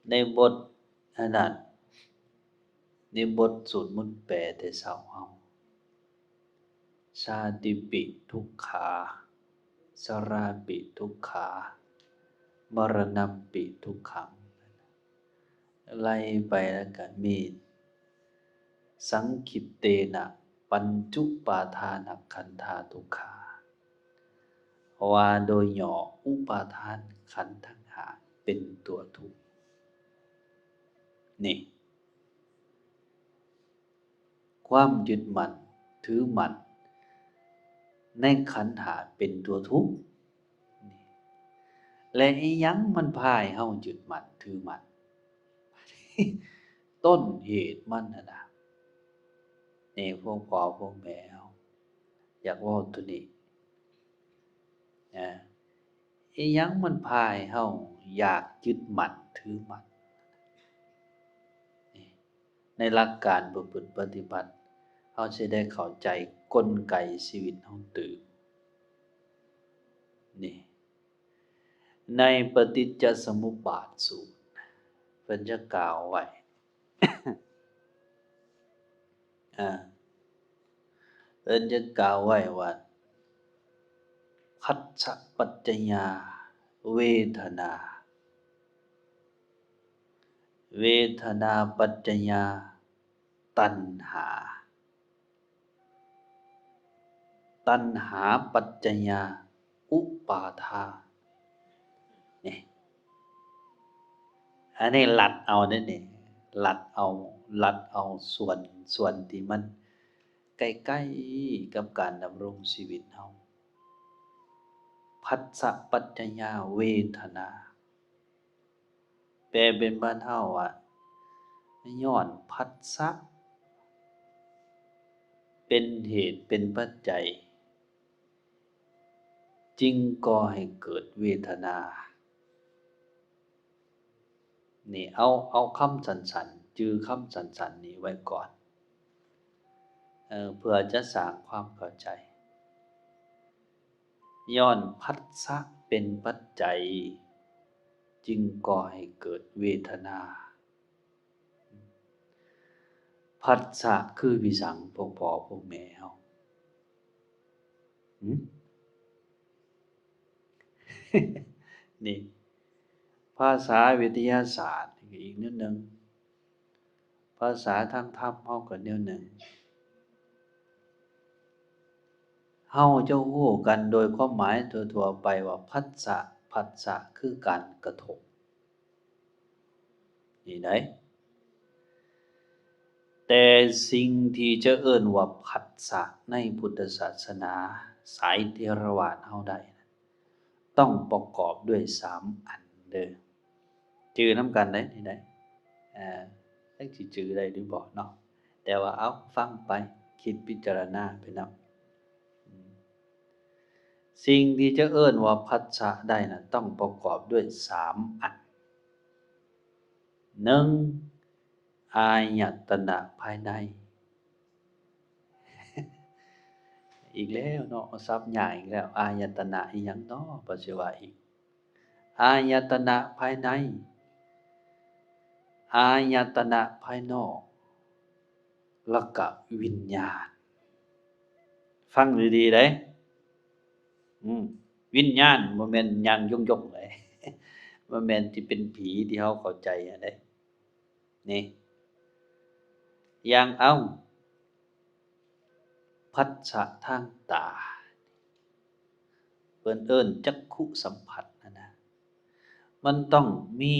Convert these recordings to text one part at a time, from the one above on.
ໃນບົດອັນນັ້ນ ໃນບົດສູດມົນແປແຕ່ເຊົ້າເຮົາ ຊາຕິປິທຸກຂາ ຊະລາປິທຸກຂາ ມະລະນຳປິທຸກຂັງ ໄລ່ໄປແລ້ວກໍມີ ສັງຂິດເຕນະ ປັນຈຸປາທານະຂັນທາທຸກຂາ ວ່າໂດຍຫຍໍ້ ອຸປາທານຂັນທັງຫ້າເປັນຕົວທຸກ ນີ້ ຄວາມຍຶດໝັ້ນຖືໝັ້ນໃນຂັນຫ້າເປັນຕົວທຸກ ແລະ ອີ່ຫຍັງມັນພາໃຫ້ເຮົາຍຶດໝັ້ນຖືໝັ້ນ? ຕົ້ນເຫດມັນຫັ້ນນະ ນີ້ພວກພໍ່ພວກແມ່ເຮົາຢາກເວົ້າໂຕນີ້ນະ ອີ່ຫຍັງມັນພາໃຫ້ເຮົາຢາກຍຶດໝັ້ນຖືໝັ້ນ? ໃນຫຼັກການປະພຶດປະຕິບັດ ເຮົາຊິໄດ້ເຂົ້າໃຈກົນໄກຊີວິດເຮົາຕື່ມ ນີ້ ໃນປະຕິດຈະສະມຸບບາດສູດ ເພິ່ນຈະກ່າວໄວ້ ອາ ເພິ່ນຈະກ່າວໄວ້ວ່າ ພັດສະປັດຈະຍາເວທະນາ ເວທະນາປັດຈະຍາຕັນຫາ ຕັນຫາປັດຈະຍາອຸປາທານ ນີ້ ອັນນີ້ລັດເອົາເດ້ນີ້ ລັດເອົາ ລັດເອົາສ່ວນ ສ່ວນທີ່ມັນໃກ້ໆກັບການດຳລົງຊີວິດເຮົາ ພັດສະປັດຈະຍາເວທະນາ ແປເປັນບ້ານເຮົາວ່າ ຍ້ອນພັດສະເປັນເຫດເປັນປັດໄຈ ຈຶ່ງກໍ່ໃຫ້ເກີດເວທະນາ ນີ້ ເອົາ ເອົາຄຳສັ້ນໆ ຈື່ຄຳສັ້ນໆນີ້ໄວ້ກ່ອນ ເອີ ເພື່ອຈະສ້າງຄວາມເຂົ້າໃຈ ຍ້ອນພັດສະເປັນປັດໄຈ ຈຶ່ງກໍ່ໃຫ້ເກີດເວທະນາ. ພັດສະຄືວິສັງ ພວກພໍ່ພວກແມ່ເຮົາ? ຫື? ນີ້ ພາສາວິທະຍາສາດກໍອີກແນວໜຶ່ງ, ພາສາທາງທຳເຮົາກໍແນວໜຶ່ງ. ເຮົາຈະຮູ້ກັນໂດຍຄວາມໝາຍທົ່ວໆໄປວ່າ ພັດສະ, ພັດສະຄືການກະທົບ. ນີ້ໄດ໋ ແຕ່ສິ່ງທີ່ຈະເອີ້ນວ່າພັດສະໃນພຸດທະສາສະໜາສາຍເຖລະວາດເຮົາໄດ້ນັ້ນ ຕ້ອງປະກອບດ້ວຍສາມອັນເດີ້. ຈື່ນຳກັນໄດ໋ ນີ້ໄດ໋ ເອີ ຈັກຊິຈື່ໄດ້ຫຼືບໍ່ເນາະ ແຕ່ວ່າເອົາ ຟັງໄປ ຄິດພິຈາລະນາໄປນຳ. ສິ່ງທີ່ຈະເອີ້ນວ່າພັດສະໄດ້ນັ້ນ ຕ້ອງປະກອບດ້ວຍສາມອັນ. ໜຶ່ງ ອາຍະຕະນະພາຍໃນ. ອີກແລ້ວເນາະ ສັບຍາກອີກແລ້ວ. ອາຍະຕະນະອີ່ຫຍັງເນາະ ພາສາວ່າອີກ? ອາຍະຕະນະພາຍໃນ, ອາຍະຕະນະພາຍນອກ ແລ້ວກະວິນຍານ. ຟັງດີໆເດ້. ອືມ ວິນຍານບໍ່ແມ່ນຍ່າງຍົງໆເດ້. ບໍ່ແມ່ນທີ່ເປັນຜີທີ່ເຮົາເຂົ້າໃຈຫັ້ນເດ້. ນີ້ ຢ່າງ ເອົາ ພັດສະທາງຕາ ເພິ່ນເອີ້ນຈັກຂຸສຳຜັດຫັ້ນນະ ມັນຕ້ອງມີ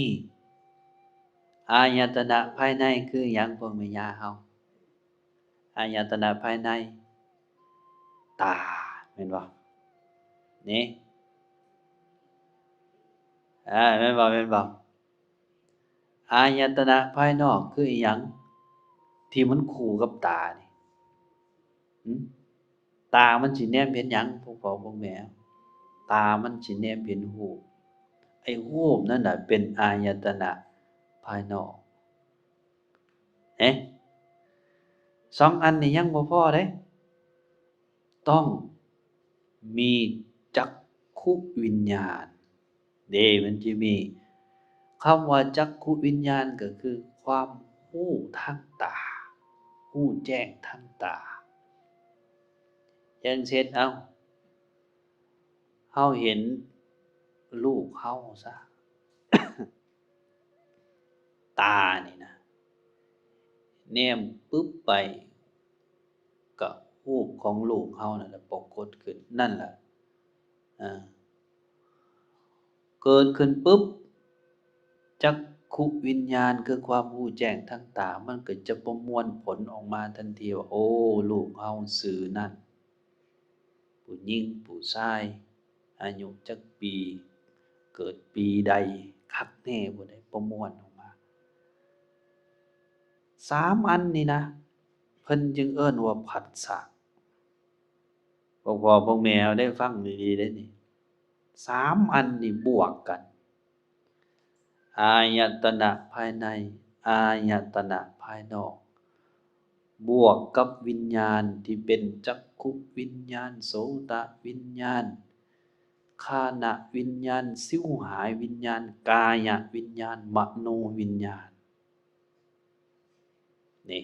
ອາຍະຕະນະພາຍໃນ ຄືຫຍັງ ພວກແມ່ຍ່າເຮົາ? ອາຍະຕະນະພາຍໃນ ຕາ ແມ່ນບໍ່? ນີ້ ອາ ແມ່ນບໍ່? ແມ່ນບໍ່? ອາຍະຕະນະພາຍນອກຄືອີ່ຫຍັງ ທີ່ມັນຄູ່ກັບຕານີ້? ຫຶ? ຕາມັນຊິແນມເຫັນຫຍັງ ພວກພໍ່ພວກແມ່? ຕາມັນຊິແນມເຫັນຮູບ. ໄອ້ຮູບນັ້ນນະເປັນອາຍະຕະນະພາຍນອກ. ເອີ ສອງອັນນີ້ຍັງບໍ່ພໍເດ້. ຕ້ອງມີຈັກຂຸວິນຍານເດ້. ມັນຈະມີ ຄຳວ່າຈັກຂຸວິນຍານກໍຄືຄວາມຮູ້ທາງຕາ, ຮູ້ແຈ້ງທາງຕາ. ຢ່າງເຊັ່ນ ເອົາ, ເຮົາເຫັນລູກເຮົາຊະ, ຕານີ້ນະ ແນມປຶບໄປ ກໍຮູບຂອງລູກເຮົານັ້ນລະປາກົດຂຶ້ນ ນັ້ນລະ ເກີດຂຶ້ນປຶບ ຈັກຂຸວິນຍານ ຄືຄວາມຮູ້ແຈ້ງທາງຕາ ມັນກໍຈະປະມວນຜົນອອກມາທັນທີວ່າ ໂອ້ ລູກເຮົາຊື່ນັ້ນ ຜູ້ຍິງຜູ້ຊາຍ ອາຍຸຈັກປີ ເກີດປີໃດ ຄັກແນ່ບໍ່ໄດ້ ປະມວນອອກມາ. ສາມອັນນີ້ນະ ເພິ່ນຈຶ່ງເອີ້ນວ່າພັດສະ. ພວກພໍ່ພວກແມ່ເຮົາໄດ້ຟັງດີໆເດ້ນີ້ ສາມອັນນີ້ບວກກັນ ອາຍະຕະນະພາຍໃນ ອາຍະຕະນະພາຍນອກ ບວກກັບວິນຍານທີ່ເປັນຈັກຂຸວິນຍານ ໂສຕະວິນຍານ ຄານະວິນຍານ ຊິວຫາຍວິນຍານ ກາຍະວິນຍານ ມະໂນວິນຍານ. ນີ້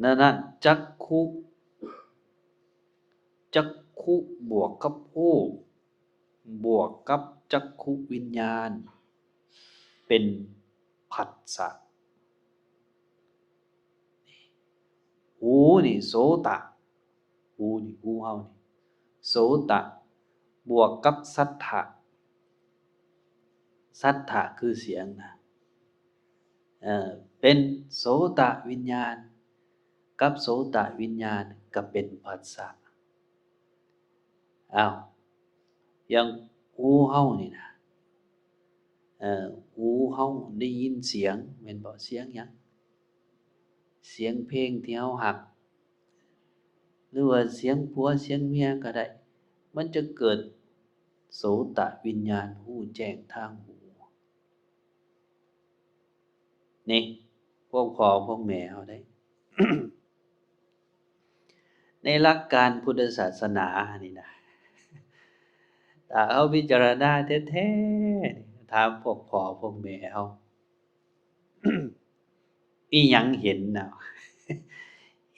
ນັ້ນນະ ຈັກຂຸ ຈັກຂຸບວກກັບຮູບ ບວກກັບຈັກຂຸວິນຍານ ເປັນພັດສະ. ຮູນີ້ໂສຕະ ຮູນີ້ ຮູເຮົານີ້ ໂສຕະ ບວກກັບສັດຖະ ສັດຖະຄືສຽງນະ ເອີ ເປັນໂສຕະວິນຍານ ກັບໂສຕະວິນຍານກໍເປັນພັດສະ. ອ້າວ ຢ່າງຫູເຮົານີ້ນະ ເອີ ຫູເຮົາໄດ້ຍິນສຽງແມ່ນບໍ່? ສຽງຫຍັງ? ສຽງເພງທີ່ເຮົາຮັກ ຫຼືວ່າສຽງຜົວສຽງເມຍກໍໄດ້ ມັນຈະເກີດໂສຕະວິນຍານ ຮູ້ແຈ້ງທາງຫູ. ນີ້ ພວກພໍ່ພວກແມ່ເຮົາເດ້ ໃນຫຼັກການພຸດທະສາສະໜານີ້ນະ ຖ້າເຮົາພິຈາລະນາແທ້ໆ ຖາມພວກພໍ່ພວກແມ່ເຮົາ ອີ່ຫຍັງເຫັນນະ?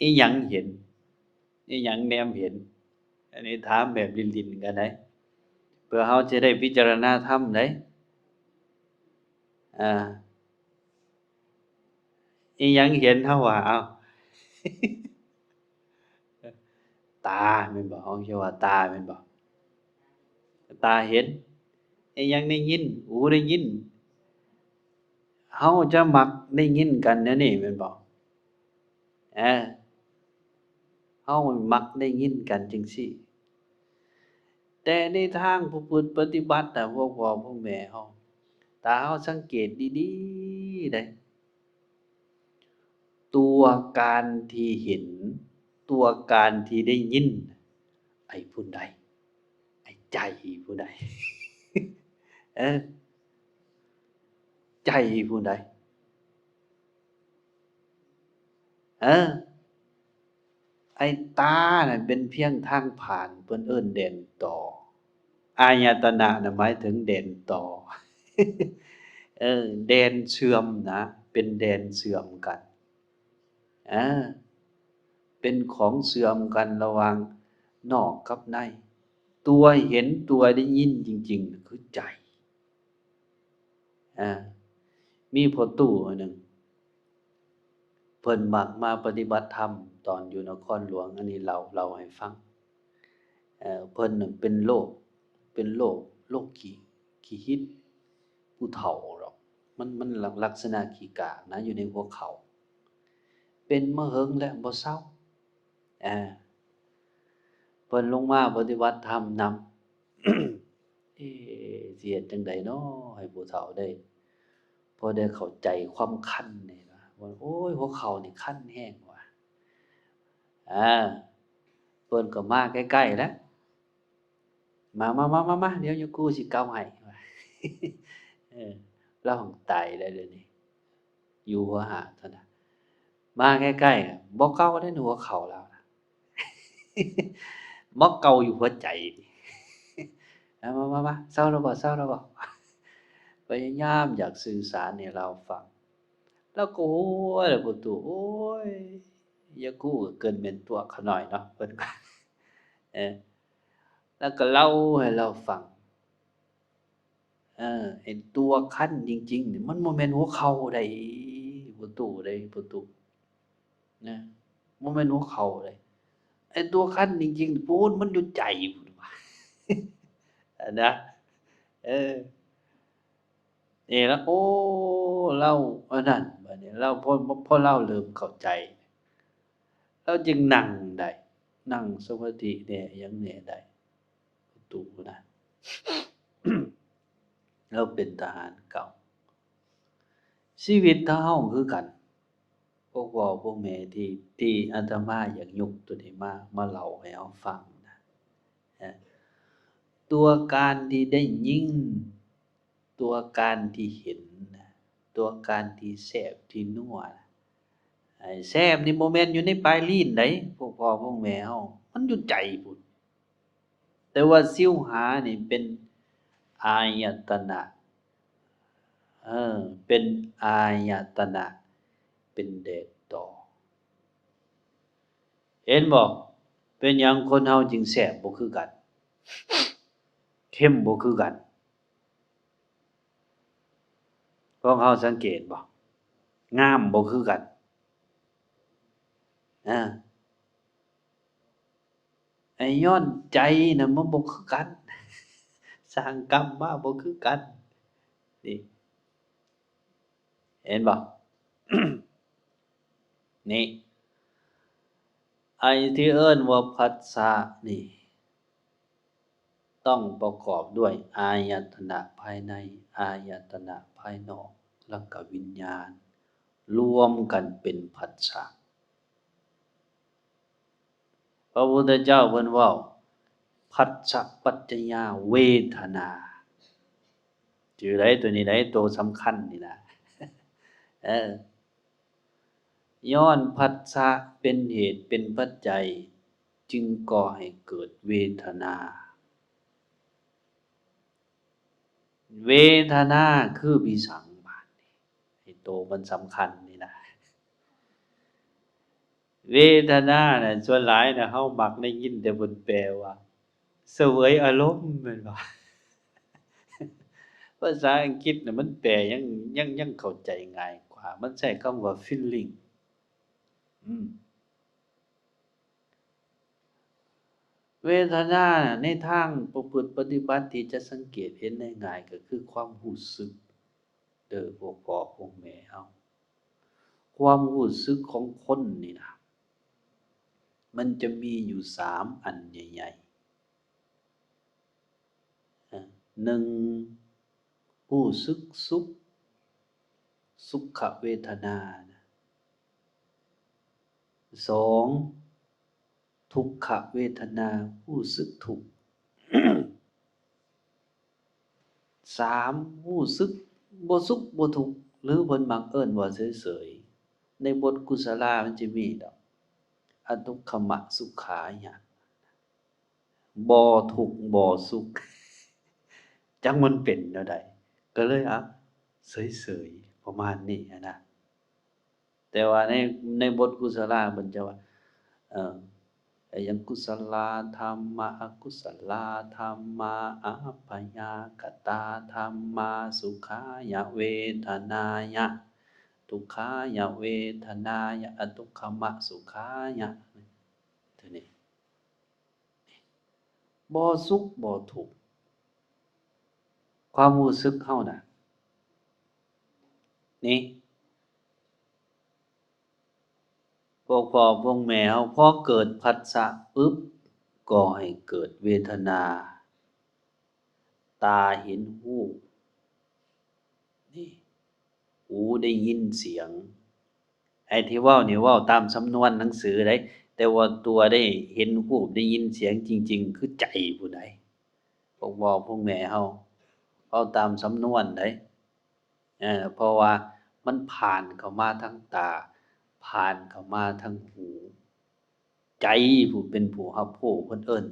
ອີ່ຫຍັງເຫັນ? ອີ່ຫຍັງແນມເຫັນ? ອັນນີ້ຖາມແບບຫຼິ້ນໆກໍໄດ້ ເພື່ອເຮົາຈະໄດ້ພິຈາລະນາທຳໄດ໋. ອ່າ ອີ່ຫຍັງເຫັນເຮົາວ່າ? ເອົ້າ ຕາແມ່ນບໍ່? ເຮົາເອີ້ນວ່າຕາແມ່ນບໍ່? ຕາເຫັນ. ອີ່ຫຍັງໄດ້ຍິນ? ຫູໄດ້ຍິນ. ເຮົາຈະມັກໄດ້ຍິນກັນແນວນີ້ແມ່ນບໍ່? ເອີ ເຮົາມັກໄດ້ຍິນກັນຈັ່ງຊີ້ ແຕ່ໃນທາງປະພຶດປະຕິບັດນະ ພວກພໍ່ພວກແມ່ເຮົາ ຖ້າເຮົາສັງເກດດີໆໄດ໋ ຕົວການທີ່ເຫັນ ຕົວການທີ່ໄດ້ຍິນ ໄອ້ຜູ້ໃດ? ໄອ້ໃຈຜູ້ໃດ? ເອີ ໃຈຜູ້ໃດ? ເອີ ໄອ້ຕານັ້ນເປັນພຽງທາງຜ່ານ ເພິ່ນເອີ້ນແດນຕໍ່. ອາຍະຕະນະນະ ໝາຍເຖິງແດນຕໍ່ ເອີ ແດນເຊື່ອມນະ ເປັນແດນເຊື່ອມກັນ ເອີ ເປັນຂອງເຊື່ອມກັນລະຫວ່າງນອກກັບໃນ. ຕົວເຫັນ ຕົວໄດ້ຍິນຈິງໆ ຄືໃຈ. ອາ ມີພໍ່ຕູ້ຜູ້ໜຶ່ງ ເພິ່ນມັກມາປະຕິບັດທຳຕອນຢູ່ນະຄອນຫຼວງ ອັນນີ້ເລົ່າ ເລົ່າໃຫ້ຟັງ. ເອີ ເພິ່ນນັ້ນເປັນໂລກ ເປັນໂລກ ໂລກຂີ້ ຂີ້ຫິດ ຜູ້ເຖົ້າດອກ ມັນ ມັນລັກ ລັກສະນະຂີ້ກາກນະ ຢູ່ໃນຫົວເຂົ່າ ເປັນມາເຫິງແລ້ວບໍ່ເຊົາ. ອາ ເພິ່ນລົງມາປະຕິບັດທຳນຳ ເອ ຊິເຮັດຈັ່ງໃດນໍ ໃຫ້ຜູ້ເຖົ້າໄດ້ ພໍໄດ້ເຂົ້າໃຈຄວາມຄັນນີ້ນະ ວ່າ ໂອ້ຍ ຫົວເຂົ່ານີ້ຄັນແຮງວ່າ. ອາ ເພິ່ນກໍມາໃກ້ໆແລ້ວ ມາ ມາ ມາ ມາ ມາ ດຽວໂຍກູຊິເກົາໃຫ້ ວ່າ ເອີ ລາວຫາກຕາຍແລ້ວດຽວນີ້ ຢູ່ຫົວຫາກເທົ່ານັ້ນ ມາໃກ້ໆ ບໍ່ເກົາເດ້ ຫົວເຂົ່າລາວນະ ມາເກົາຢູ່ຫົວໃຈ. ມາ ມາ ມາ ເຊົາແລ້ວບໍ່? ເຊົາແລ້ວບໍ່? ພະຍາຍາມຢາກສື່ສານໃຫ້ລາວຟັງ. ລາວກໍຫົວແຫຼະ ພໍ່ຕູ້ ໂອ້ຍ ຢາກຮູ້ກໍເກີນແມ່ນຕົວຂ້ານ້ອຍເນາະ ເພິ່ນກໍ ເອີ ລາວກໍເລົ່າໃຫ້ລາວຟັງ. ເອີ ໄອ້ຕົວຄັນຈິງໆນີ້ ມັນບໍ່ແມ່ນຫົວເຂົ່າໃດ໋ ພໍ່ຕູ້ເດ້ ພໍ່ຕູ້ ນະ ບໍ່ແມ່ນຫົວເຂົ່າເດ້. ໄອ້ຕົວຄັນຈິງໆພຸ້ນ ມັນຢູ່ໃຈພຸ້ນວ່າ ຫັ້ນນະ. ເອີ ນີ້ລະ ໂອ້ ລາວອັນນັ້ນ ບາດນີ້ລາວ ພໍ ພໍລາວເລີ່ມເຂົ້າໃຈ ລາວຈຶ່ງນັ່ງໄດ້ ນັ່ງສະມາທິແດ່ ຫຍັງແດ່ໄດ້. ຕູ້ນະ ລາວເປັນທະຫານເກົ່າ. ຊີວິດເຮົາຄືກັນ ພວກພໍ່ພວກແມ່ ທີ່ ທີ່ອາດຕະມາຢາກຍົກໂຕນີ້ມາ ມາເລົ່າໃຫ້ເຮົາຟັງນະ ນະ ຕົວການທີ່ໄດ້ຍິນ ຕົວການທີ່ເຫັນນະ ຕົວການທີ່ແຊບທີ່ນົວນະ ໄອ້ແຊບນີ້ບໍ່ແມ່ນຢູ່ໃນປາຍລີ້ນໃດ ພວກພໍ່ພວກແມ່ເຮົາ ມັນຢູ່ໃຈພຸ້ນ. ແຕ່ວ່າຊິວຫານີ້ເປັນອາຍະຕະນະ ເອີ ເປັນອາຍະຕະນະ ເປັນແດດຕໍ່. ເຫັນບໍ່? ເປັນຫຍັງຄົນເຮົາຈຶ່ງແຊບບໍ່ຄືກັນ? ເຄັມບໍ່ຄືກັນ? ພວກເຮົາສັງເກດບໍ່? ງາມບໍ່ຄືກັນ? ອາ ໄອ້ຍ້ອນໃຈນະມັນບໍ່ຄືກັນ ສ້າງກຳມາບໍ່ຄືກັນ ນີ້ ເຫັນບໍ່? ນີ້ ໄອ້ທີ່ເອີ້ນວ່າພັດສະນີ້ ຕ້ອງປະກອບດ້ວຍອາຍະຕະນະພາຍໃນ, ອາຍະຕະນະພາຍນອກ ແລ້ວກໍວິນຍານ ລວມກັນເປັນພັດສະ. ພະພຸດທະເຈົ້າເພິ່ນເວົ້າ ພັດສະປັດຈະຍາເວທະນາ ຈື່ໄດ້ ໂຕນີ້ໄດ້ ໂຕສຳຄັນນີ້ນະ ເອີ ຍ້ອນພັດສະເປັນເຫດເປັນປັດໄຈ ຈຶ່ງກໍ່ໃຫ້ເກີດເວທະນາ. ເວທະນາຄືພິສັງ? ບາດນີ້ ໃຫ້ໂຕມັນສຳຄັນນີ້ນະ ເວທະນານະ ສ່ວນຫຼາຍນະ ເຮົາມັກໄດ້ຍິນແຕ່ເພິ່ນແປວ່າ ສະເຫວີຍອາລົມ ແມ່ນບໍ່? ພາສາອັງກິດນະ ມັນແປຍັງ ຍັງ ຍັງເຂົ້າໃຈງ່າຍກວ່າ ມັນໃຊ້ຄຳວ່າ ຟີລລິງ ອືມ. ເວທະນາໃນທາງປະພຶດປະຕິບັດທີ່ຈະສັງເກດເຫັນໄດ້ງ່າຍ ກໍຄືຄວາມຮູ້ສຶກເດີ ພວກພໍ່ພວກແມ່ເຮົາ. ຄວາມຮູ້ສຶກຂອງຄົນນີ້ນະ ມັນຈະມີຢູ່ສາມອັນໃຫຍ່ໆ. ອາ ໜຶ່ງ ຮູ້ສຶກສຸກ ສຸຂະເວທະນານະ. ສອງ ທຸກຂະເວທະນາ ຮູ້ສຶກທຸກ. ສາມ ຮູ້ສຶກບໍ່ສຸກບໍ່ທຸກ ຫຼື ເພິ່ນມັກເອີ້ນວ່າເສີຍໆ. ໃນບົດກຸສະລາມັນຈະມີດອກ ອະທຸກຂະມະສຸຂາຍະ ບໍ່ທຸກບໍ່ສຸກ ຈັກມັນເປັນແນວໃດ ກໍເລີຍ ອະ ເສີຍໆ ປະມານນີ້ຫັ້ນນະ. ແຕ່ວ່າໃນ ໃນບົດກຸສະລາເພິ່ນຈະວ່າ ເອີ ອະຫຍັງ ກຸສະລາທຳມະ ອະກຸສະລາທຳມະ ອາພະຍາກະຕາທຳມະ ສຸຂາຍະເວທະນາຍະ ທຸກຂາຍະເວທະນາຍະ ອະທຸກຂະມະສຸຂາຍະ ເທົ່ານີ້. ບໍ່ສຸກບໍ່ທຸກ ຄວາມຮູ້ສຶກເຮົານະ ນີ້ ພວກພໍ່ພວກແມ່ເຮົາ ພໍເກີດພັດສະປຶບ ກໍໃຫ້ເກີດເວທະນາ ຕາເຫັນຮູບ ນີ້ ຫູໄດ້ຍິນສຽງ. ໄອ້ທີ່ເວົ້ານີ້ເວົ້າຕາມສຳນວນໜັງສືເດ້ ແຕ່ວ່າຕົວໄດ້ເຫັນຮູບໄດ້ຍິນສຽງຈິງໆ ຄືໃຈພຸ້ນໃດ໋ ພວກພໍ່ພວກແມ່ເຮົາ ເວົ້າຕາມສຳນວນໃດ໋. ເອີ ເພາະວ່າມັນຜ່ານເຂົ້າມາທາງຕາ ຜ່ານເຂົ້າມາທາງຫູ ໃຈຜູ້ເປັນຜູ້ຮັບຮູ້ ເພິ່ນເອີ້ນ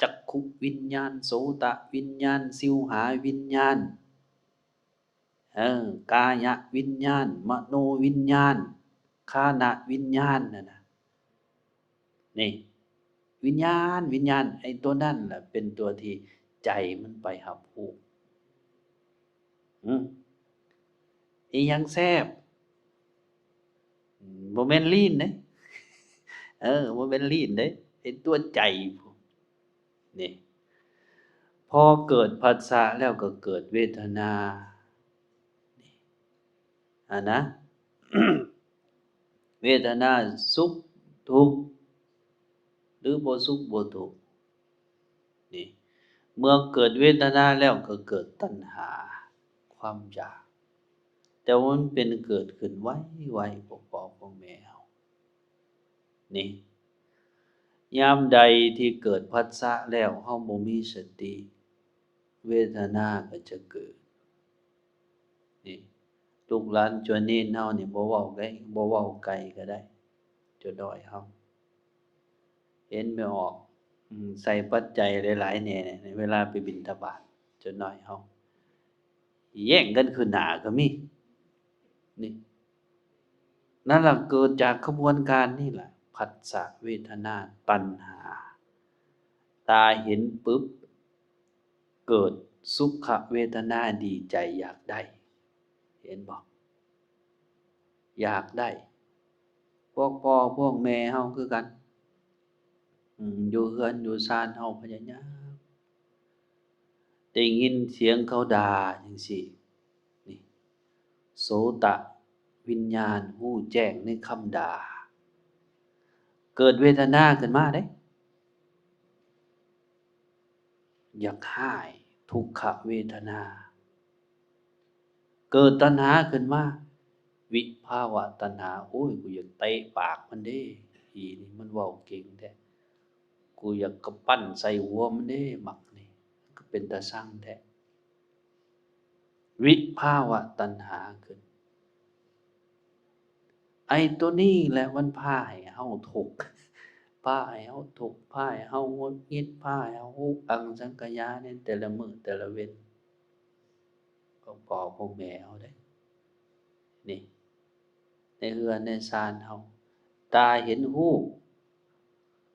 ຈັກຂຸວິນຍານ, ໂສຕະວິນຍານ, ຊິວຫາວິນຍານ, ເອີ ກາຍະວິນຍານ, ມະໂນວິນຍານ, ຄານະວິນຍານ ນັ້ນນະ. ນີ້ ວິນຍານ, ວິນຍານ ໄອ້ຕົວນັ້ນລະເປັນຕົວທີ່ໃຈມັນໄປຮັບຮູ້. ອື ອີ່ຫຍັງແຊບ? ບໍ່ແມ່ນລີ້ນເດ້. ເອີ ບໍ່ແມ່ນລີ້ນເດ້ ເປັນຕົວໃຈ. ນີ້ ພໍເກີດພັດສະແລ້ວກໍເກີດເວທະນາ ນີ້ ຫັ້ນນະ. ເວທະນາສຸກທຸກ ຫຼືບໍ່ສຸກບໍ່ທຸກ. ນີ້ ເມື່ອເກີດເວທະນາແລ້ວກໍເກີດຕັນຫາ ຄວາມຢາກ ແຕ່ວ່າມັນເປັນເກີດຂຶ້ນໄວໆ ພວກພໍ່ພວກແມ່ເຮົາ. ນີ້ ຍາມໃດທີ່ເກີດພັດສະແລ້ວ ເຮົາບໍ່ມີສະຕິ ເວທະນາກໍຈະເກີດ. ນີ້ ລູກຫຼານຈວນເນນເຮົານີ້ ບໍ່ເວົ້າໄກ ບໍ່ເວົ້າໄກກໍໄດ້ ຈວນນ້ອຍເຮົາ ເຫັນແມ່ອອກ ອືມ ໃສ່ປັດໄຈຫຼາຍໆແດ່ ເວລາໄປບິນທະບາດ ຈວນນ້ອຍເຮົາ ແຍ່ງກັນຂຶ້ນໜ້າກໍມີ. ນີ້ ນັ້ນລະ ເກີດຈາກຂະບວນການນີ້ລະ ພັດສະເວທະນາຕັນຫາ. ຕາເຫັນປຶບ ເກີດສຸຂະເວທະນາ ດີໃຈຢາກໄດ້ ເຫັນບໍ່? ຢາກໄດ້. ພວກພໍ່ພວກແມ່ເຮົາຄືກັນ ອືມ ຢູ່ເຮືອນຢູ່ຊານເຮົາພະຍາຍາມ ໄດ້ຍິນສຽງເຂົາດ່າຈັ່ງຊີ້ ນີ້ ໂສຕະວິນຍານ ຮູ້ແຈ້ງໃນຄຳດ່າ ເກີດເວທະນາຂຶ້ນມາເດ້. ຢາກຮ້າຍ ທຸກຂະເວທະນາ. ເກີດຕັນຫາຂຶ້ນມາ ວິພາວະຕັນຫາ ໂອ້ຍ ກູຢາກເຕະປາກມັນເດ້ ອີນີ້ມັນເວົ້າເກັ່ງແທ້ ກູຢາກກະປັ້ນໃສ່ຫົວມັນເດ້ ມັກນີ້ ຄືເປັນຕາຊັງແທ້. ວິພາວະຕັນຫາຂຶ້ນ. ໄອ້ໂຕນີ້ແຫຼະມັນພາໃຫ້ເຮົາທຸກ ພາໃຫ້ເຮົາທຸກ ພາໃຫ້ເຮົາຫງຸດຫງິດ ພາໃຫ້ເຮົາອຸກອັ່ງສັງກະຍາໃນແຕ່ລະມື້ແຕ່ລະເວັນ ຂອງພໍ່ຂອງແມ່ເຮົາເດ້. ນີ້ ໃນເຮືອນໃນຊານເຮົາ ຕາເຫັນຮູບ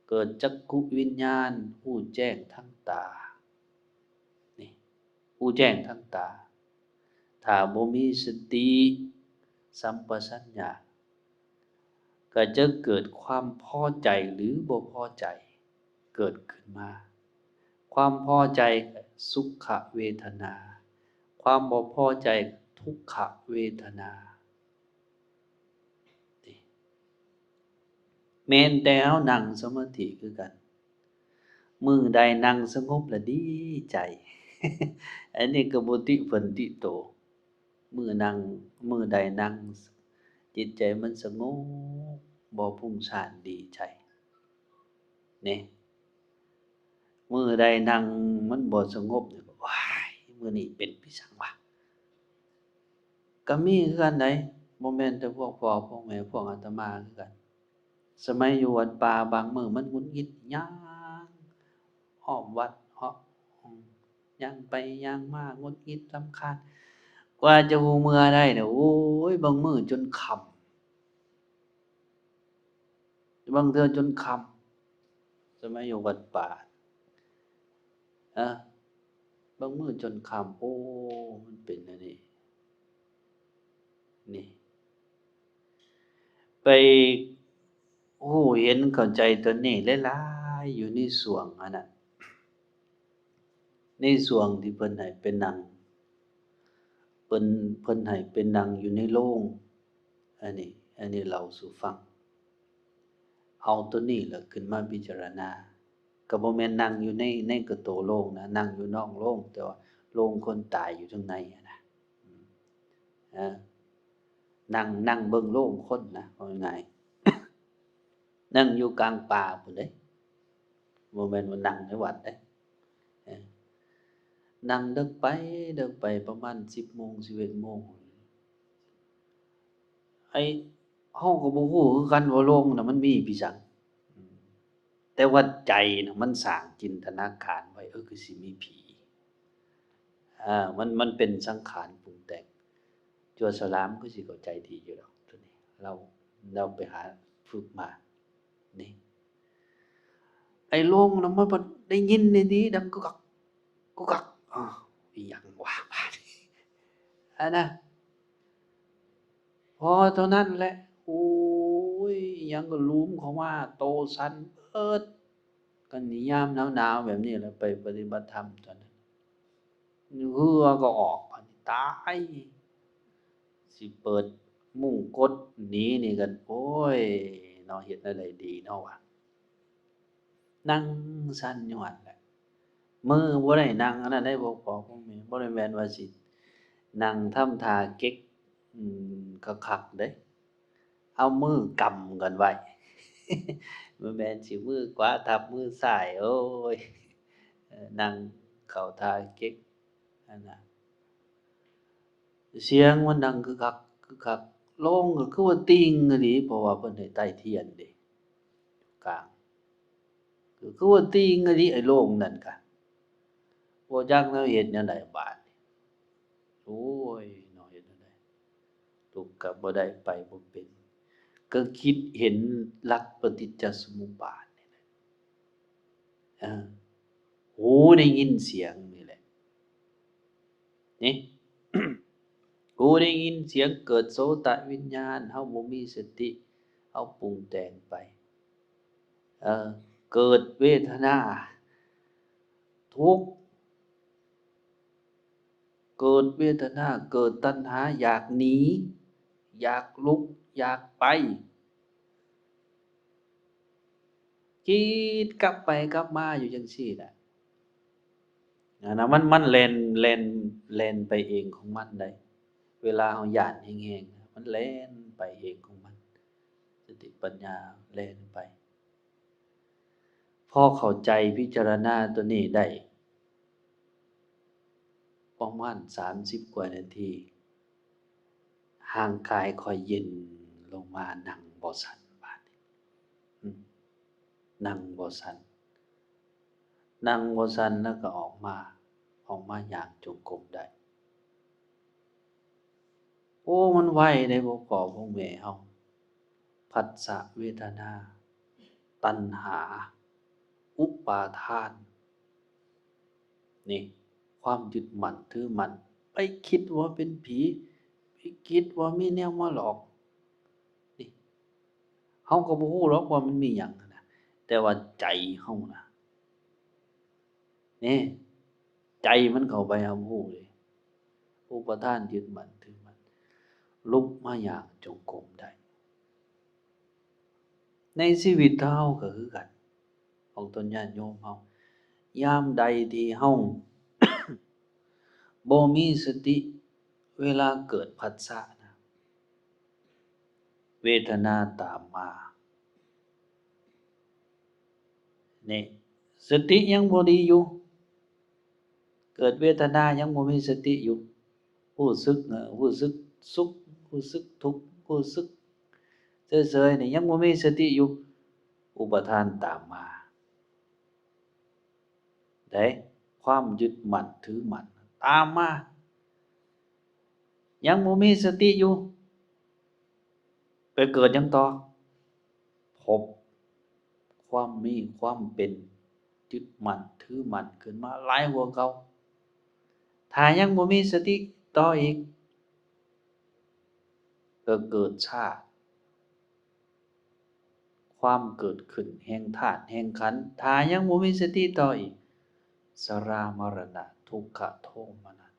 ເກີດຈັກຂຸວິນຍານ ຮູ້ແຈ້ງທາງຕາ ນີ້ ຮູ້ແຈ້ງທາງຕາ. ຖ້າບໍ່ມີສະຕິສຳປະຊັນຍະ ກໍຈະເກີດຄວາມພໍໃຈ ຫຼື ບໍ່ພໍໃຈເກີດຂຶ້ນມາ. ຄວາມພໍໃຈ ສຸຂະເວທະນາ, ຄວາມບໍ່ພໍໃຈ ທຸກຂະເວທະນາ. ແມ່ນແຕ່ເຮົານັ່ງສະມາທິຄືກັນ, ມື້ໃດນັ່ງສະຫງົບລະດີໃຈ. ອັນນີ້ກໍບໍ່ຕິເພິ່ນຕິໂຕ. ມື້ນັ່ງ, ມື້ໃດນັ່ງ ຈິດໃຈມັນສະຫງົບ, ບໍ່ຟຸ້ງສ້ານ, ດີໃຈ ເນ. ມື້ໃດນັ່ງມັນບໍ່ສະຫງົບນີ້ ໂອ້ຍ ມື້ນີ້ເປັນໄປສັງວະ. ກໍມີຄືກັນໃດ໋, ບໍ່ແມ່ນແຕ່ພວກພໍ່ພວກແມ່ ພວກອາດຕະມາຄືກັນ. ສະໄໝຢູ່ວັດປ່າ ບາງມື້ມັນຫງຸດຫງິດ ຍ່າງອ້ອມວັດເນາະ, ຍ່າງໄປຍ່າງມາ ຫງຸດຫງິດ ລຳຄານ. ກວ່າຈະຮູ້ເມືອໄດ້ນະ ໂອ້ຍ ບາງມື້ຈົນຄ່ຳ. ບາງເທື່ອຈົນຄ່ຳ, ສະໄໝຢູ່ວັດປ່າ ເອີ ບາງມື້ຈົນຄ່ຳ. ໂອ້ ມັນເປັນແນວນີ້ ນີ້ ໄປຮູ້ເຫັນເຂົ້າໃຈຕົວນີ້ຫຼາຍໆ ຢູ່ໃນຊ່ວງອັນນັ້ນ. ໃນຊ່ວງທີ່ເພິ່ນໃຫ້ໄປນັ່ງ, ເພິ່ນ, ເພິ່ນໃຫ້ໄປນັ່ງຢູ່ໃນໂລງ. ອັນນີ້, ອັນນີ້ເລົ່າສູ່ຟັງ. ເອົາຕົວນີ້ລະຂຶ້ນມາພິຈາລະນາ. ກໍບໍ່ແມ່ນນັ່ງຢູ່ໃນ, ໃນກະໂຕໂລງນະ, ນັ່ງຢູ່ນອກໂລງ, ແຕ່ວ່າໂລງຄົນຕາຍຢູ່ທາງໃນຫັ້ນນະ. ອາ ນັ່ງ, ນັ່ງເບິ່ງໂລງຄົນນະ, ເວົ້າງ່າຍໆ. ນັ່ງຢູ່ກາງປ່າພຸ້ນເດ້, ບໍ່ແມ່ນວ່ານັ່ງໃນວັດເດ້. ເອີ ນັ່ງເດິກໄປ, ເດິກໄປປະມານສິບໂມງ, ສິບເອັດໂມງ. ໄອ້ ເຮົາກໍບໍ່ຮູ້ຄືກັນວ່າໂລງນະມັນມີໄປສັງ. ອືມ ແຕ່ວ່າໃຈນະ ມັນສ້າງຈິນຕະນາການໄວ້ ເອີ ຄືຊິມີຜີ ເອີ ມັນ ມັນເປັນສັງຂານປຸງແຕ່ງ. ຈົວສະຫຼາມຄືຊິເຂົ້າໃຈດີຢູ່ດອກໂຕນີ້ ລາວ ລາວໄປຫາຝຶກມານີ້. ໄອ້ໂລງນະ ມັນ ມັນໄດ້ຍິນດີໆ ດັງກຸກກັກ ກຸກກັກ ອ້າວ ອີ່ຫຍັງວະບາດນີ້ ອັນນະ. ພໍເທົ່ານັ້ນແຫຼະ ໂອ້ຍ ອີ່ຫຍັງກໍຫຼຸມເຂົ້າມາ ໂຕສັ່ນເບີດ. ກໍນິຍາມໜາວໆແບບນີ້ແຫຼະ ໄປປະຕິບັດທຳຕອນນັ້ນ ເຫື່ອກໍອອກ ບາດນີ້ຕາຍ ຊິເປີດມຸ້ງກົດໜີນີ້ກໍ ໂອ້ຍ ເນາະ ເຮັດແນວໃດດີເນາະວະ. ນັ່ງສັ່ນຢູ່ຫັ້ນແຫຼະ ມືບໍ່ໄດ້ນັ່ງອັນນັ້ນໃດ໋ ພວກພໍ່ພວກແມ່ ບໍ່ໄດ້ແມ່ນວ່າຊິນັ່ງທຳທ່າເກັກ ອືມ ຄັກໆເດ້ ເອົາມືກຳກັນໄວ້ ບໍ່ແມ່ນຊິມືຂວາທັບມືຊ້າຍ ໂອ້ຍ ນັ່ງເຂົ້າທ່າເກັກ ອັນນະ ສຽງມັນດັງກຶກຄັກ ກຶກຄັກ ໂລງກໍຄືວ່າຕິ່ງອີ່ຫຼີ ເພາະວ່າເພິ່ນໃຫ້ໄຕ້ທຽນເດ້ ຢູ່ກາງ ກໍຄືວ່າຕິ່ງອີ່ຫຼີ ໄອ້ໂລງນັ້ນກະ ບໍ່ຈັກແນວເຮັດແນວໃດບາດນີ້ ໂອ້ຍ ເນາະ ເຮັດແນວໃດ ລຸກກໍບໍ່ໄດ້ ໄປບໍ່ເປັນ ກໍຄິດເຫັນຫຼັກປະຕິດຈະສະມຸບບາດນີ້ແຫຼະ ເອີ ຫູໄດ້ຍິນສຽງນີ້ແຫຼະ ນີ້ ຫູໄດ້ຍິນສຽງ ເກີດໂສຕະວິນຍານ ເຮົາບໍ່ມີສະຕິ ເຮົາປຸງແຕ່ງໄປ ເອີ ເກີດເວທະນາ ທຸກ ເກີດເວທະນາ ເກີດຕັນຫາ ຢາກໜີ ຢາກລຸກ ຢາກໄປ ຄິດກັບໄປກັບມາຢູ່ຈັ່ງຊີ້ແຫຼະ ອັນນັ້ນ ມັນ ມັນແລ່ນ ແລ່ນ ແລ່ນໄປເອງຂອງມັນໄດ໋ ເວລາເຮົາຢ້ານແຮງໆ ມັນແລ່ນໄປເອງຂອງມັນ ສະຕິປັນຍາແລ່ນໄປ. ພໍເຂົ້າໃຈພິຈາລະນາຕົວນີ້ໄດ້ປະມານສາມສິບກວ່ານາທີ ຮ່າງກາຍຄ່ອຍເຢັນລົງມາ ນັ່ງບໍ່ສັ່ນບາດນີ້ ອືມ ນັ່ງບໍ່ສັ່ນ ນັ່ງບໍ່ສັ່ນ ແລ້ວກໍອອກມາ ອອກມາຍ່າງຈົງກົມໄດ້. ໂອ້ ມັນໄວເດ້ ພວກພໍ່ພວກແມ່ເຮົາ ພັດສະເວທະນາ ຕັນຫາ ອຸປາທານ ນີ້ ຄວາມຍຶດໝັ້ນຖືໝັ້ນ ໄປຄິດວ່າເປັນຜີ ໄປຄິດວ່າມີແນວມາຫຼອກ ນີ້ ເຮົາກໍບໍ່ຮູ້ດອກວ່າມັນມີຫຍັງຫັ້ນນະ ແຕ່ວ່າໃຈເຮົານະ ນີ້ ໃຈມັນເຂົ້າໄປຮັບຮູ້ເດ້ ອຸປາທານ ຍຶດໝັ້ນຖືໝັ້ນ ລຸກມາຍ່າງຈົງກົມໄດ້. ໃນຊີວິດເຮົາກໍຄືກັນ ຂອງຕົນຍາດໂຍມເຮົາ ຍາມໃດທີ່ເຮົາບໍ່ມີສະຕິ ເວລາເກີດພັດສະນະ ເວທະນາຕາມມາ ນີ້ ສະຕິຍັງບໍ່ດີຢູ່ ເກີດເວທະນາຍັງບໍ່ມີສະຕິຢູ່ ຮູ້ສຶກ ເອີ ຮູ້ສຶກສຸກ ຮູ້ສຶກທຸກ ຮູ້ສຶກເສີຍໆ ນີ້ ຍັງບໍ່ມີສະຕິຢູ່ ອຸປາທານຕາມມາ ໃດ໋ ຄວາມຍຶດໝັ້ນຖືໝັ້ນຕາມມາ ຍັງບໍ່ມີສະຕິຢູ່ ໄປເກີດຫຍັງຕໍ່? ພົບຄວາມມີຄວາມເປັນ ຍຶດໝັ້ນຖືໝັ້ນຂຶ້ນມາຫຼາຍກວ່າເກົ່າ. ຖ້າຍັງບໍ່ມີສະຕິຕໍ່ອີກ ກໍເກີດຊາດ ຄວາມເກີດຂຶ້ນແຫ່ງທາດແຫ່ງຂັນ ຖ້າຍັງບໍ່ມີສະຕິຕໍ່ອີກ ຊະລາມະລະນະ ທຸກຂະໂທມະນັດ.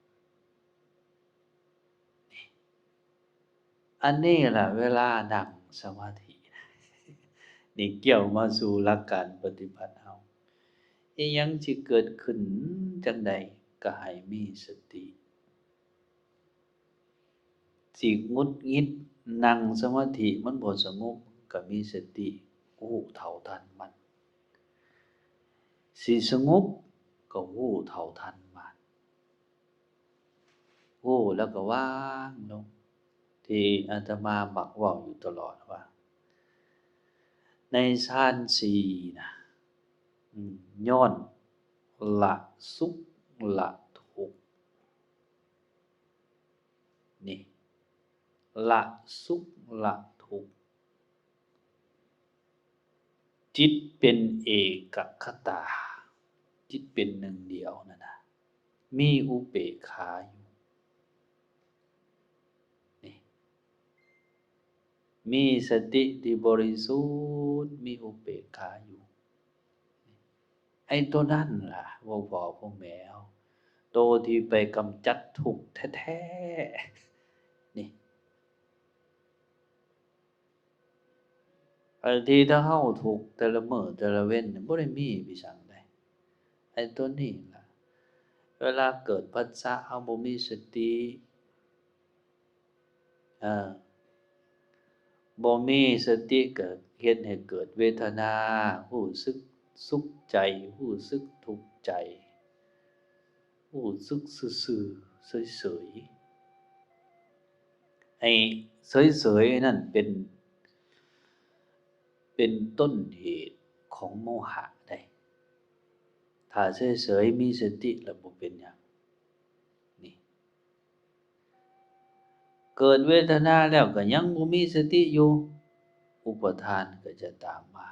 ອັນນີ້ລະເວລານັ່ງສະມາທິ ນີ້ກ່ຽວມາສູ່ຫຼັກການປະຕິບັດເຮົາ ອີ່ຫຍັງຊິເກີດຂຶ້ນຈັ່ງໃດກໍໃຫ້ມີສະຕິ ຊິຫງຸດຫງິດ ນັ່ງສະມາທິມັນບໍ່ສະຫງົບ ກໍມີສະຕິຮູ້ເທົ່າທັນມັນ ຊິສະຫງົບກໍຮູ້ເທົ່າທັນມັນ ຮູ້ແລ້ວກໍວາງລົງ ທີ່ອາດຕະມາມັກເວົ້າຢູ່ຕະຫຼອດວ່າ ໃນຊານສີ່ນະ ອືມ ຍ້ອນລະສຸກລະທຸກ ນີ້ ລະສຸກລະທຸກ ຈິດເປັນເອກະຄະຕາ ຈິດເປັນໜຶ່ງດຽວນັ້ນນະ ມີອຸເບກຂາຢູ່ ນີ້ ມີສະຕິທີ່ບໍລິສຸດ ມີອຸເບກຂາຢູ່ ໄອ້ໂຕນັ້ນລະ ພວກພໍ່ພວກແມ່ເຮົາ ໂຕທີ່ໄປກຳຈັດທຸກແທ້ໆ ນີ້ ບາງທີຖ້າເຮົາທຸກແຕ່ລະມື້ແຕ່ລະເວັນນີ້ ບໍ່ໄດ້ມີໄປຫຍັງໃດ ໄອ້ໂຕນີ້ລະ ເວລາເກີດພັດສະ ເຮົາບໍ່ມີສະຕິ ເອີ ບໍ່ມີສະຕິກໍເຮັດໃຫ້ເກີດເວທະນາ ຮູ້ສຶກສຸກໃຈ ຮູ້ສຶກທຸກໃຈ ຮູ້ສຶກຊື່ໆ ເສີຍໆ ໃຫ້ເສີຍໆນັ້ນເປັນ ເປັນຕົ້ນເຫດຂອງໂມຫະໃດ໋. ຖ້າເສີຍໆ ມີສະຕິແລ້ວບໍ່ເປັນຫຍັງ ນີ້ ເກີດເວທະນາແລ້ວກໍຍັງບໍ່ມີສະຕິຢູ່ ອຸປະທານກໍຈະຕາມມາ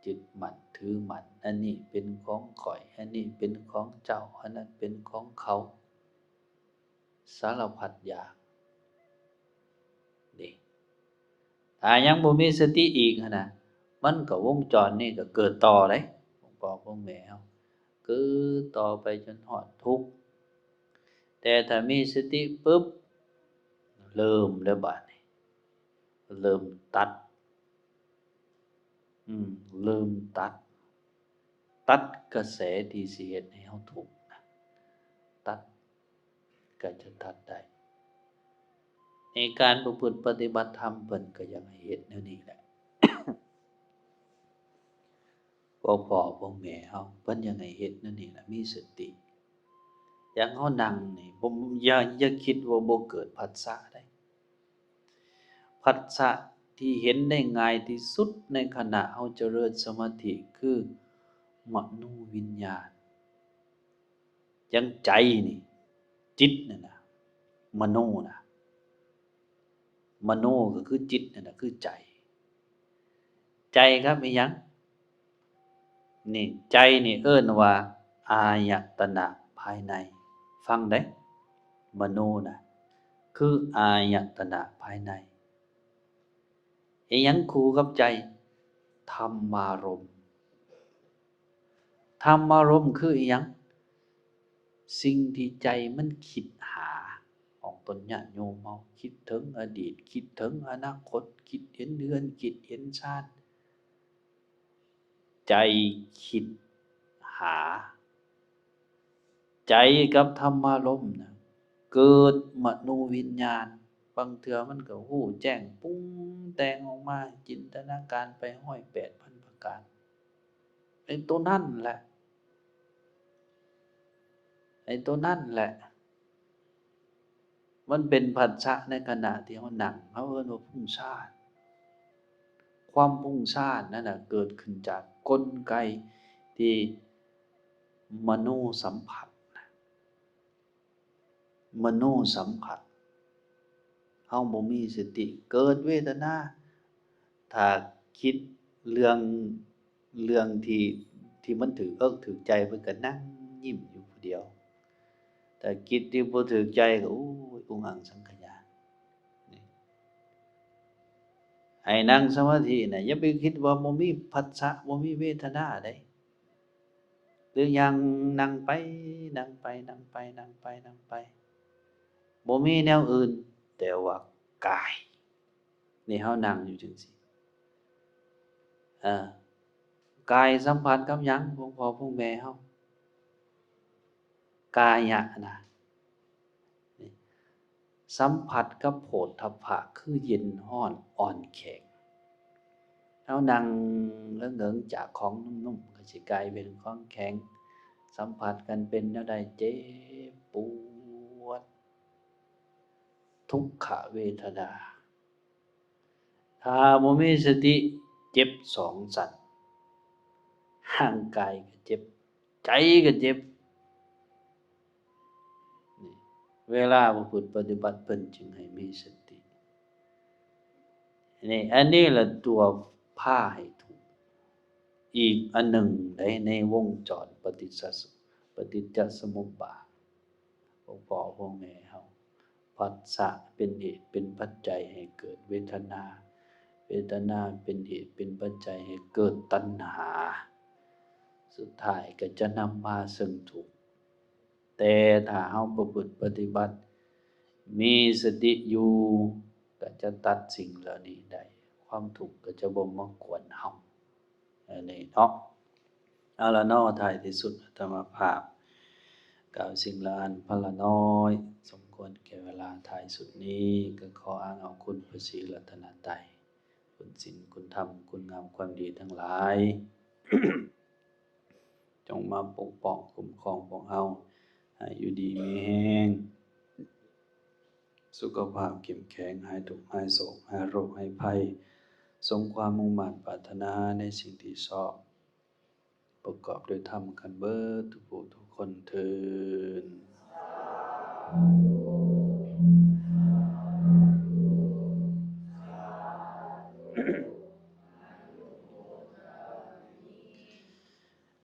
ຍຶດໝັ້ນຖືໝັ້ນ ອັນນີ້ເປັນຂອງຂ້ອຍ ອັນນີ້ເປັນຂອງເຈົ້າ ອັນນັ້ນເປັນຂອງເຂົາ ສາລະພັດຢ່າງ ນີ້ ຖ້າຍັງບໍ່ມີສະຕິອີກຫັ້ນນະ ມັນກໍວົງຈອນນີ້ກໍເກີດຕໍ່ເດ້ ຂອງພໍ່ຂອງແມ່ເຮົາ ເກີດຕໍ່ໄປຈົນຮອດທຸກ ແຕ່ຖ້າມີສະຕິປຶບ ເລີ່ມແລ້ວບາດນີ້ ເລີ່ມຕັດ ອືມ ເລີ່ມຕັດ ຕັດກະແສທີ່ຊິເຮັດໃຫ້ເຮົາທຸກນະ ຕັດ ກໍຈະຕັດໄດ້. ໃນການປະພຶດປະຕິບັດທຳ ເພິ່ນກໍຢາກໃຫ້ເຮັດແນວນີ້ແຫຼະ ພວກພໍ່ພວກແມ່ເຮົາ ເພິ່ນຢາກໃຫ້ເຮັດແນວນີ້ລະ ມີສະຕິ. ຢ່າງເຮົານັ່ງນີ້ ບໍ່ ຢ່າ ຢ່າຄິດວ່າບໍ່ເກີດພັດສະໃດ. ພັດສະທີ່ເຫັນໄດ້ງ່າຍທີ່ສຸດໃນຂະນະເຮົາຈະເລີນສະມາທິ ຄືມະໂນວິນຍານ. ຈັ່ງໃຈນີ້ ຈິດນັ້ນນະ ມະໂນນະ ມະໂນກໍຄືຈິດນັ້ນນະ ຄືໃຈ. ໃຈກັບອີ່ຫຍັງ? ນີ້ ໃຈນີ້ເອີ້ນວ່າອາຍະຕະນະພາຍໃນ. ຟັງເດີ້ ມະໂນນະ ຄືອາຍະຕະນະພາຍໃນ. ອີ່ຫຍັງຄູ່ກັບໃຈ? ທຳມາລົມ. ທຳມາລົມຄືອີ່ຫຍັງ? ສິ່ງທີ່ໃຈມັນຄິດຫາ ຂອງຕົນຍາດໂຍມເຮົາ ຄິດເຖິງອະດີດ ຄິດເຖິງອະນາຄົດ ຄິດເຫັນເຮືອນ ຄິດເຫັນຊານ ໃຈຄິດຫາ ໃຈກັບທຳມາລົມນະ ເກີດມະໂນວິນຍານ ບາງເທື່ອມັນກໍຮູ້ແຈ້ງປຸງແຕ່ງອອກມາ ຈິນຕະນາການໄປຮ້ອຍແປດພັນປະການ. ໄອ້ໂຕນັ້ນແຫຼະ ໄອ້ໂຕນັ້ນແຫຼະ ມັນເປັນພັດສະໃນຂະນະທີ່ເຮົານັ່ງ ເຮົາເອີ້ນວ່າຟຸ້ງຊານ. ຄວາມຟຸ້ງຊານນັ້ນນະ ເກີດຂຶ້ນຈາກກົນໄກທີ່ມະໂນສຳຜັດນະ ມະໂນສຳຜັດ ເຮົາບໍ່ມີສະຕິ ເກີດເວທະນາ ຖ້າຄິດເລື່ອງ ເລື່ອງທີ່ ທີ່ມັນຖືກເອິກຖືກໃຈ ເພິ່ນກໍນັ່ງຍິ້ມຢູ່ຜູ້ດຽວ. ຖ້າຄິດທີ່ບໍ່ຖືກໃຈກໍ ໂອ້ຍ ອຸງອັງສັງຂະຍາ. ນີ້ ໃຫ້ນັ່ງສະມາທິນະ ຢ່າໄປຄິດວ່າບໍ່ມີພັດສະ ບໍ່ມີເວທະນາເດ້. ຫຼືຢ່າງນັ່ງໄປ ນັ່ງໄປ ນັ່ງໄປ ນັ່ງໄປ ນັ່ງໄປ ບໍ່ມີແນວອື່ນ ແຕ່ວ່າກາຍ. ນີ້ເຮົານັ່ງຢູ່ຈັ່ງຊີ້ ເອີ ກາຍສຳຜັດກັບຫຍັງ? ພວກພໍ່ພວກແມ່ເຮົາ ກາຍະນະ ນີ້ ສຳຜັດກັບໂຜດຖັບພະ ຄືເຢັນຮ້ອນອ່ອນແຂງ. ເຮົານັ່ງເຫິງໆ ຈາກຂອງນຸ້ມໆ ກໍຊິກາຍເປັນຂອງແຂງ ສຳຜັດກັນເປັນແນວໃດ? ເຈັບປວດ ທຸກຂະເວທະນາ. ຖ້າບໍ່ມີສະຕິ ເຈັບສອງຊັ້ນ ຮ່າງກາຍກໍເຈັບ ໃຈກໍເຈັບ. ນີ້ ເວລາປະພຶດປະຕິບັດ ເພິ່ນຈຶ່ງໃຫ້ມີສະຕິ. ນີ້ ອັນນີ້ລະຕົວພາໃຫ້ທຸກ ອີກອັນໜຶ່ງໃດ ໃນວົງຈອນປະຕິດສະ ປະຕິດຈະສະມຸບບາດ. ພວກພໍ່ພວກແມ່ເຮົາ ພັດສະເປັນເຫດເປັນປັດໄຈໃຫ້ເກີດເວທະນາ, ເວທະນາເປັນເຫດເປັນປັດໄຈໃຫ້ເກີດຕັນຫາ, ສຸດທ້າຍກໍຈະນຳມາເຊິ່ງທຸກ. ແຕ່ຖ້າເຮົາປະພຶດປະຕິບັດ ມີສະຕິຢູ່ ກໍຈະຕັດສິ່ງເຫຼົ່ານີ້ໄດ້, ຄວາມທຸກກໍຈະບໍ່ມາກວນເຮົາ. ອັນນີ້ເນາະ ເອົາລະເນາະ ທ້າຍທີ່ສຸດອາດຕະມາພາບກ່າວສິ່ງລະອັນພະລະນ້ອຍ ສົມຄວນແກ່ເວລາ. ທ້າຍສຸດນີ້ກໍຂໍອ້າງເອົາຄຸນພະສີລັດຕະນະໄຕ, ຄຸນສິນ, ຄຸນທຳ, ຄຸນງາມຄວາມດີທັງຫຼາຍ ຈົ່ງມາປົກປ້ອງຄຸ້ມຄອງພວກເຮົາ ໃຫ້ຢູ່ດີມີແຮງ ສຸຂະພາບເຂັ້ມແຂງ, ຫາຍທຸກຫາຍໂສກ, ຫາຍໂລກຫາຍໄພ, ສົມຄວາມມຸ່ງມາດປາດຖະໜາໃນສິ່ງທີ່ຊອບ, ປະກອບດ້ວຍທຳກັນເບິດທຸກຜູ້ທຸກ